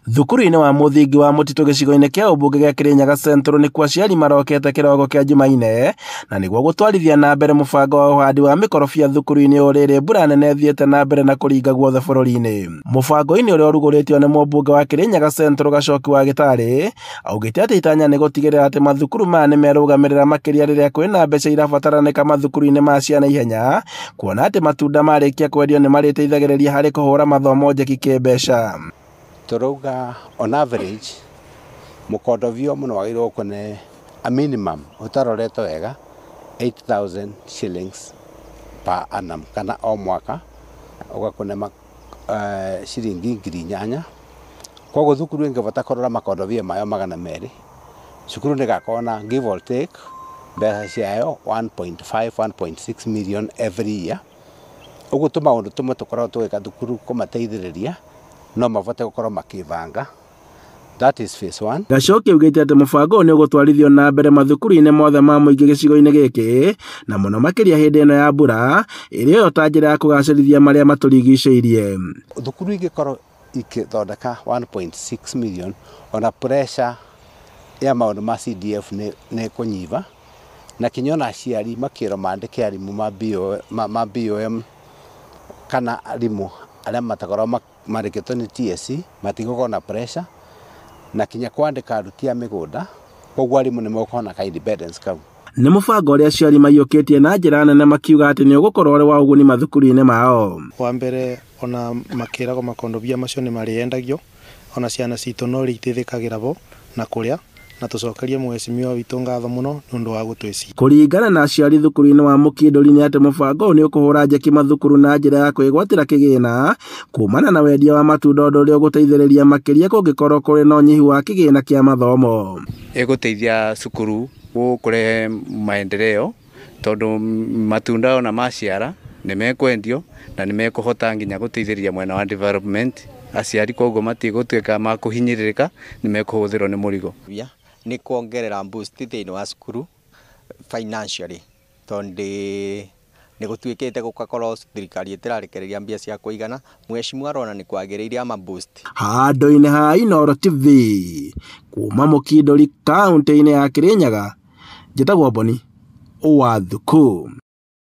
Thukuru-inĩ wa mũthingi wa Mũtitũ gĩcigo-inĩ kĩa ũmbunge gĩa Kirinyaga Central nĩkuo aciari marokete kĩroko kĩa Jumaine na nĩguo gũtwarithia na mbere mũbango wa ũhandi wa mĩkorobia thukuru-inĩ o rĩrĩ mbura nene ĩthiĩte na mbere na kũringa guothe bũrũri-inĩ. Mũbango-inĩ ũrĩa ũrugũrĩtio nĩ mũmbunge wa Kirinyaga Central Gachoki wa Gĩtarĩ augĩte atĩ itanya nĩ gũtigĩrĩra atĩ mathukuru maya nĩ merũgamĩrĩra makĩria rĩrĩa kwĩna mbeca irabataranĩka mathukuru-inĩ ma ciana ihenya, kuona atĩ matunda marĩkia kwendio nĩ marĩteithagĩrĩria harĩ kũhũra mathomo njeki kĩmbeca. Tũrauga on average mũkondobia mũno wagĩrĩirwo kũne a minimum ũtaroretwo wega 8000 shillings per annum kana o mwaka ũgakũne ciringi 8,000. Koguo thukuru ĩngĩbota kũrora makondobia mayo 200, cukuru nĩgakorwo na give or take mbeca ciayo 1.5 1.6 million every year. Ũguo tũmaũndũ tũmwe tũkoragwo tũgĩka thukuru kũmateithĩrĩria no mabote gũkorwo makĩbanga. That is phase one. Gachoki augĩte atĩ mũbango ũyũ nĩ ũgũtwarithio na mbere mathukuru-inĩ mothe ma mũingĩ gĩcigo-inĩ gĩkĩ na mũno makĩria hĩndĩ ĩno ya mbura ĩrĩ yo ta njĩra ya kũgacĩrithia marĩa matũrigicĩirie. Thukuru ingĩkorwo ikĩthondeka 1.6 million ona pressure ya maũndũ ma CDF nĩ kũnyiva na kinya ona aciari makĩrwo mandĩke arimũ ma BOM kana arimũ arĩa matakoragwo marĩkĩtwo nĩ TSC matigũkorwo na pressure na kinya kwandĩka aruti a mĩgũnda, koguo arimũ nĩ megũkorwo na ka independence kau. Nĩ mũbango ũrĩa aciari maiyũkĩtie na njĩra nene makiuga atĩ nĩ ũgũkorwo ũrĩ wa ũguni mathukuru-inĩ mao. Wa mbere ona makĩragwo makondobia macio nĩ marĩendagio ona ciana citũ no rĩiteithĩkagĩra bo na kũrĩa na tũcokerie mheshimiwa witũ ngatho mũno nĩ ũndũ wa gũtwĩciria. Kũringana na aciari thukuru-inĩ wa Mũkindũri nĩ atĩ mũbango ũyũ nĩ ũkũhũra njeki mathukuru na njĩra ya kwĩgwatĩra kĩgĩna kumana na wendia wa matunda ũndũ ũrĩa ũgũteithĩrĩria makĩria kũngĩkorwo kũrĩ na ũnyihu wa kĩgĩna kĩa mathomo. Ĩgũteithia cukuru kũrehe maendeleo tondũ matunda ona maciara nĩ mekwendio na nĩ mekũhota nginya gũteithĩrĩria mwena wa development. Aciari koguo matigũtuĩka ma kũhinyĩrĩrĩka, nĩ mekũhũthĩrwo nĩ mũrigo. Nĩ kuongerera boost thĩinĩ wa cukuru financially tondũ nĩ gũtuĩkĩte gũgakorwo thirikari ĩtĩrarekereria mbia cia kũigana, mheshimiwa arona nĩ kwagĩrĩire ama boost. Handũ-inĩ ha Inooro TV kuma Mũkindũri kaũntĩ-inĩ ya Kirinyaga, njĩtagwo Boni wa Thuku.